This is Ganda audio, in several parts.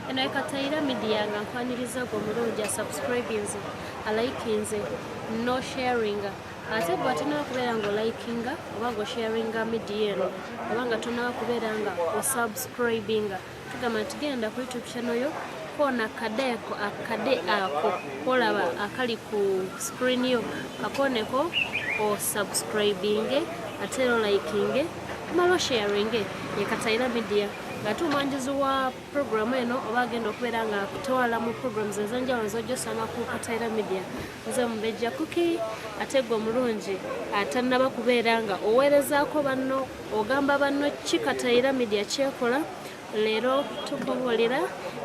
Eno ye Katayira Media nga nkwaniriza gwe omulungi asubscribinze, alikinze, no sharinga. Ate gwe atanaba kubeera nga olikinga oba nga osharinga media eno oba nga tonaba kubeera nga osubscribinga, tugamba nti genda ku YouTube channel yo, koona akadeeko akade ako kolaba akali ku screen yo, kakooneko osubscribinge ate era olikinge omala osharinge. Ye Katayira Media ng'ate omwanjuzi wa programu eno oba agenda okubeera nga akutwala mu programs ez'enjawulo z'ojja osanga ku Katayira Media, nze Mubejja Kuki. Ate gwe omulungi atannaba kubeera nga oweerezaako banno, ogamba banno ki Katayira Media kyekola, leero tukubuulira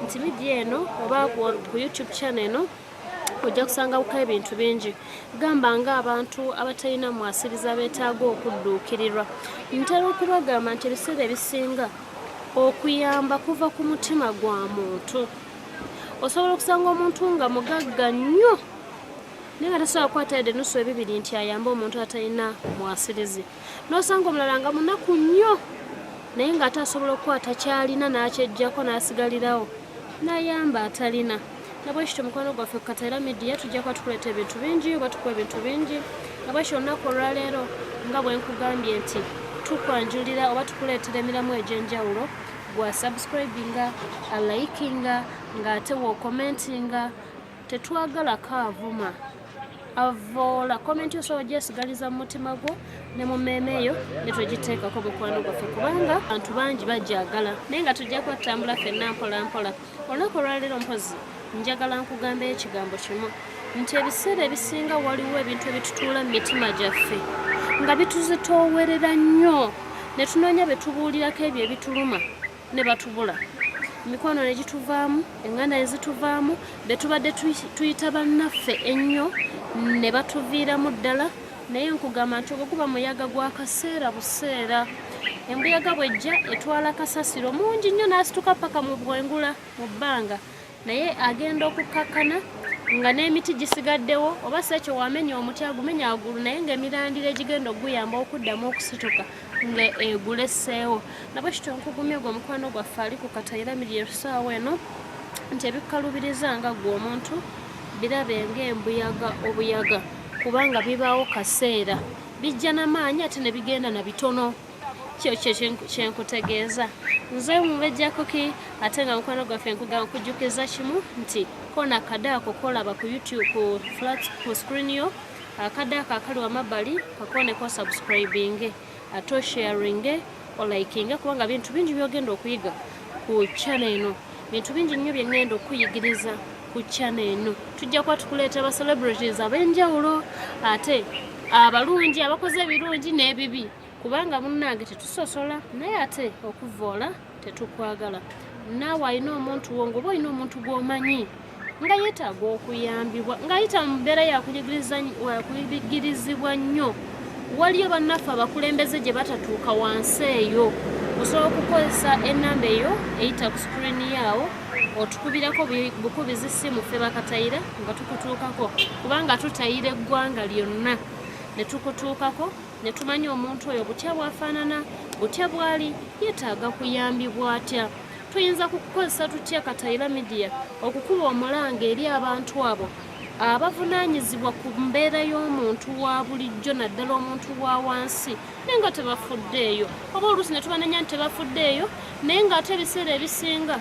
nti media eno oba ku YouTube channel eno ojja kusangako ebintu bingi, gamba ng'abantu abatalina mwasiriza beetaaga okudduukirirwa. Ntera okubagamba nti ebiseera ebisinga okuyamba kuva ku mutima gwa muntu. Osobola okusanga omuntu nga mugagga nnyo naye nga tasobola kukwata yadde nusu ebibiri nti ayambe omuntu atalina mwasirizi, n'osanga omulala nga munaku nnyo naye ng'ate asobola okukwata kyalina n'akyejjako n'asigalirawo n'ayamba atalina. Nabwekityo mukwano gwaffe ku Katayira Media tujja kuba tukuleeta ebintu bingi oba tukuwa ebintu bingi. Nabwekityo olunaku olwaleero nga bwe nkugambye nti tukwanjulira oba tukuleetera emiramu egy'enjawulo, gwa subscribinga, alikinga, ng'ate w'okomentinga. Tetwagala kaavuma avoola komenti, osobola ogyesigaliza mu mutima gwo ne mu mmeeme eyo ne twegiteekako mukwano gwaffe, kubanga abantu bangi bagyagala, naye nga tujja kuba tutambula ffenna mpola mpola. Olunaku olwaleero mpozi njagala nkugambeyo ekigambo kimu nti ebiseera ebisinga waliwo ebintu ebitutuula mu mitima gyaffe nga bituzitoowerera nnyo, ne tunoonya be tubuulirako ebyo ebituluma ne batubula, emikwano ne gituvaamu, eŋŋanda ne zituvaamu, be tubadde tuyita bannaffe ennyo ne batuviiramu ddala. Naye nkugamba nti ogwo guba muyaga gwa kaseera buseera. Embuyaga bw'ejja etwala kasasiro mungi nnyo n'asituka paka mu bwengula mu bbanga, naye agenda okukkakkana nga n'emiti gisigaddewo, oba si ekyo wamenya omuti agumenya agulu, naye ng'emirandira egigenda okuguyamba okuddamu okusituka nga eguleseewo. Nabwe kityo nkugumye gwe omukwano gwaffe ali ku Katayira Media essaawa eno nti ebikukalubiriza nga ggwe omuntu birabe ng'embuyaga obuyaga, kubanga bibaawo kaseera, bijja n'amaanyi ate ne bigenda na bitono. Kyekyo kyenkutegeeza. Nze Mubejja Kuki, ate nga mukwano gwaffe nkujjukiza kimu nti koona akade ako kolaba ku YouTube ku flat ku screen yo, akade ako akali wamabbali kakooneko, subscribinge ate osharinge, olikinge, kubanga bintu bingi byogenda okuyiga ku channel eno, bintu bingi nnyo bye ŋŋenda okuyigiriza ku channel eno. Tujja kuba tukuleeta ba celebrities ab'enjawulo ate abalungi, abakoze ebirungi n'ebibi, kubanga munnange tetusosola, naye ate okuvoola tetukwagala. Naawe alina omuntu wo, ngaoba olina omuntu gw'omanyi nga yeetaaga okuyambibwa, ng'ayita mu mbeera yakunyigirizibwa nnyo, waliyo bannaffe abakulembeze gye batatuuka wansi eyo, osobola okukozesa enamba eyo eyita ku screen yaawo, otukubirako bukubizi simu, ffe bakatayira nga tukutuukako, kubanga tutayira eggwanga lyonna ne tukutuukako ne tumanya omuntu oyo butya bw'afaanana, butya bw'ali, yeetaaga kuyambibwa atya, tuyinza kukukozesa tutya Katayira Media okukuba omulanga eri abantu abo abavunaanyizibwa ku mbeera y'omuntu wa bulijjo, naddala omuntu wa wansi, naye nga tebafuddeeyo, oba oluusi ne tubanenya nti tebafuddeeyo, naye ng'ate ebiseera ebisinga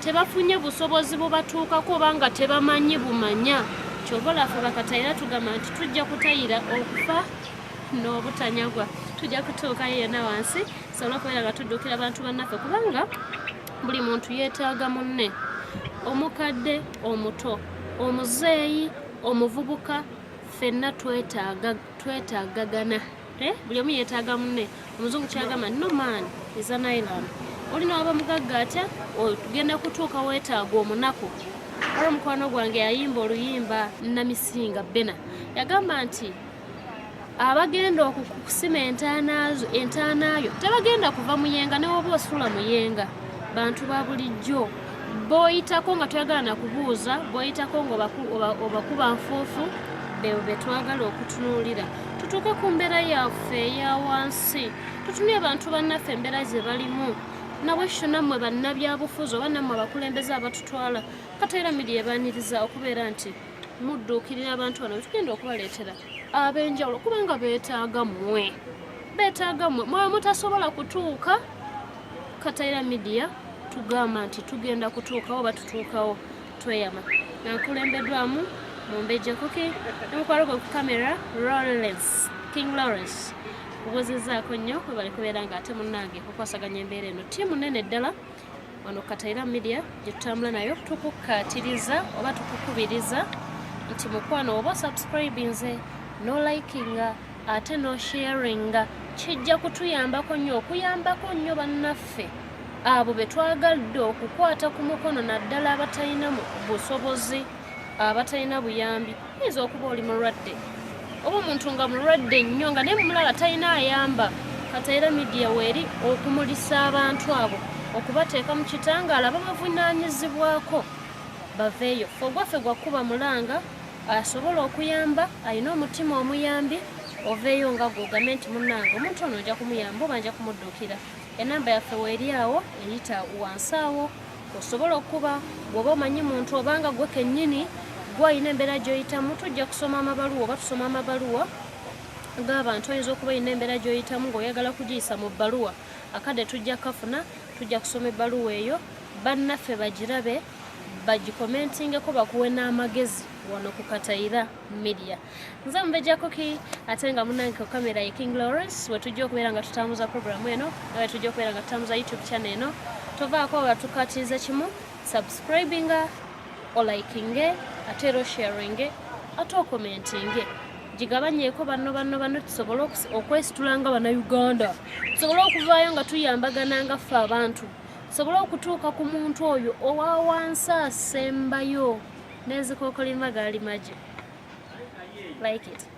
tebafunye busobozi bubatuukako oba nga tebamanyi bumanya. Kyova olaffe bakatayira tugamba nti tujja kutayira okufa n'obutanyagwa, tujja kutuukayo yonna wansi sobola okubeera nga tudduukira abantu bannaffe, kubanga buli muntu yeetaaga munne, omukadde, omuto, omuzeeyi, omuvubuka, ffenna twetaagagana. Buli omu yeetaaga munne. Omuzungu kyagamba, "No man is an island." Olina waba mugagga atya, ogenda kutuuka weetaaga omunaku. Waliwo mukwano gwange yayimba oluyimba Namisinga Bena, yagamba nti abagenda okusima entaanaayo tebagenda kuva Muyenga, newoba osula Muyenga, bantu ba bulijjo boyitako nga toyagala nakubuuza, boyitako nga obakuba nfuufu, bebo betwagala okutunuulira. Tutuuke ku mbeera yaffe eya wansi, tutunule abantu bannaffe embeera ze balimu. Nabwekityo nammwe bannabyabufuzi oba nammwe abakulembeze abatutwala, Kataira Media ebaaniriza okubeera nti mudduukirira abantu bano betugenda okubaleetera ab'enjawulo, kubanga beetaaga mmwe, beetaaga mmwe. Mwe mutasobola kutuuka, Kataira Media tugamba nti tugenda kutuukawo oba tutuukawo. Tweyama nga nkulembeddwamu Mumbejja Kuki ne mukwalo gwe ku kamera Lawrence, King Lawrence. Kubuuzizaako nnyo, webale kubeera nga ate munnange okukwasaganya embeera eno. Ttiimu nnene ddala wano Kataira Media gye tutambula nayo. Tukukkaatiriza oba tukukubiriza nti mukwano, oba subscribinze, no likinga ate no sharinga, kijja kutuyambako nnyo, okuyambako nnyo bannaffe abo be twagadde okukwata ku mukono, naddala abatalina busobozi, abatalina buyambi. Oyinza okuba oli mulwadde oba omuntu nga mulwadde nnyo nga naye mumulaba talina ayamba. Kataira Media weeri okumulisa abantu abo, okubateeka mu kitangaala, babavunaanyizibwako baveeyo. Fe ogwaffe gwakuba mulanga asobola okuyamba, alina omutima omuyambi, oveeyo nga gwogambe nti munnange, omuntu ono nja kumuyamba oba nja kumudduukira. Enamba yaffe weeri awo eyita wansi awo, osobola okuba bw'oba omanyi muntu obanga gwe kennyini gwalina embeera gy'oyitamu. Tujja kusoma amabaluwa oba tusoma amabaluwa g'abantu. Oyinza okuba olina embeera gy'oyitamu ng'oyagala kugiyisa mu bbaluwa. Akadde tujja kafuna, tujja kusoma ebbaluwa eyo, bannaffe bagirabe, bagikomentingeko, bakuwe n'amagezi wano ku Kataira Media. Nze Mumbejja Kuki, ate nga munange ku kamera ye King Lawrence, wetujja okubeera nga tutambuza programu eno, nawe tujja okubeera nga tutambuza YouTube channel eno. Tovaako, batukatiriza kimu: subscribinga, olikinge, ate era osharinge, ate okomentinge, gigabanyeeko banno banno banno, tusobole okwesitula nga Bannayuganda, tusobole okuvaayo nga tuyambagana nga ffe abantu, tusobole okutuuka ku muntu oyo owa wansi asembayo. N'ezikookolima gaali magi like it.